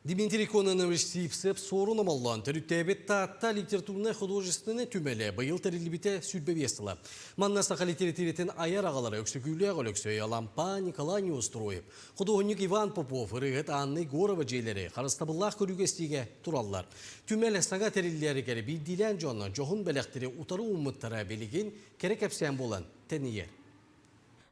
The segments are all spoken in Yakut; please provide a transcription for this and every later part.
Дмитрий Кононович Сивцев Суорун Омоллоон төрүттээбит Таатта литературнай-художественнай түмэлэ быйыл тэриллибитэ 25 сыла. Манна саха литературатын айар аҕалара Өксөкүүлээх Өлөксөй, Алампа Николай Неустроев, худуоһунньук Иван Попов, ырыаһыт Анна Егорова дьиэлэри харыстабыллаах көрүүгэ-истиигэ тураллар. Түмэл саҥа тэриллэригэр биирдиилээн дьон дьоһун бэлэхтэри утары ууммуттара билигин кэрэ кэпсээн буолан тэнийэр.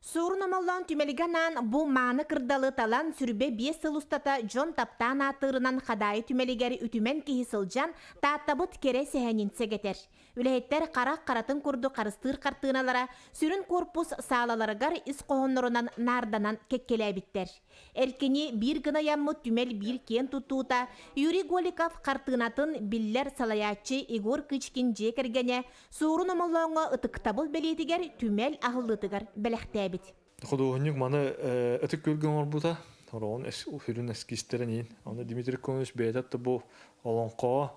Суорун Омоллоон түмэлгэ анаан бу мааны кырдалы талан 25 сыл устата дьон таптаан ааттыырынан Хадаайы түмэлигэр үтүмэн киһи сылдьан Тааттабыт кэрэ сэһэнин сэгэтэр. Үлэһиттэр харах харатын курдук харыстыыр хартыыналара сүрүн корпус саалаларыгар ис хоһооннорунан наарданан кэккэлээбиттэр. Эркини биир гына ыйаммыт түмэл биир киэн туттуута Юрий Голиков хартыынатын биллэр салайааччы Егор Кычкин дьиэ кэргэнэ Суорун Омоллооҥҥо ытыктабыл бэлиэтигэр түмэл аһыллыытыгар бэлэхтээбит. Худуоһунньук маны Ытык Күөлгэ оҥорбута. Ороҕун сүрүн эскизтэрин иин. Аны Дмитрий Конович бэйэтэ да бу олоҥхоҕо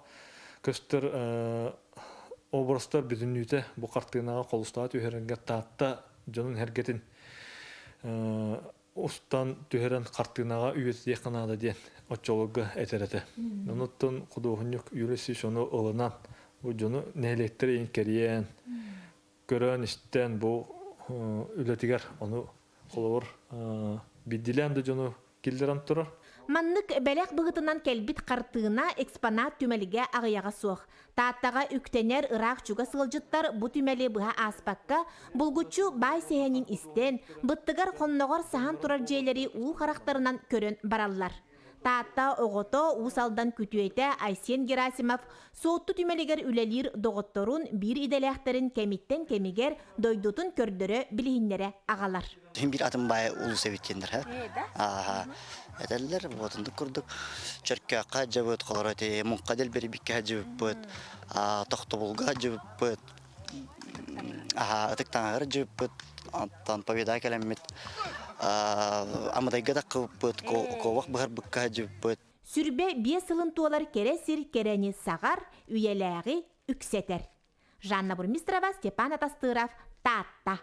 көстөр образтар бүтүннүүтэ бу хартыынаҕа холустаҕа түһэрэргэ Таатта дьонун эргэтин устан түһэрэн хартыынаҕа үйэтитиэххэ наада диэн оччолорго этэр этэ. Онуттан худуоһунньук Юрий Васильевич ону ылынан бу дьону нэһилиэктэри иин кэрийэн, көрөн-истэн бу үлэтигэр ону холобур биирдиилээн да дьону киллэрэн турар. Маннык бэлэх быһыытынан кэлбит хартыына экспонат түмэлгэ аҕыйаҕа суох. Тааттаҕа үктэнэр ыраах-чугас ыалдьыттар бу түмэли быһа ааспакка, булгуччу баай сэһэнин истэн, быттыгар-хонноҕор саһан турар дьиэлэри уу харахтарынан көрөн бараллар. Таатта оҕото Уус Алдан күтүөтэ Айсен Герасимов Суотту түмэлигэр үлэлиир доҕотторун, биир идэлээхтэрин кэмиттэн кэмигэр дойдутун көрдөрө-билиһиннэрэ аҕалар. Син биир атын баай улус эбит диэннэр ааха этэллэр вот оннук курдук Чөркөөххө дьыбыт холоро эти муҥха дэлбэрибиккэ дьыбыппыт тохтобулга дьыбыппыт аха ытык таҥаҕар дьыбыппыт оттон победа кэлэммит амыдайга таххыбыппыт куобах быһарбыкка дьыбыппыт. 25 сылын туолар кэрэ сир кэрэни саҕар, үйэлээҕи үксэтэр. Жанна Бурмистрова, Степан Атастыров, Таатта.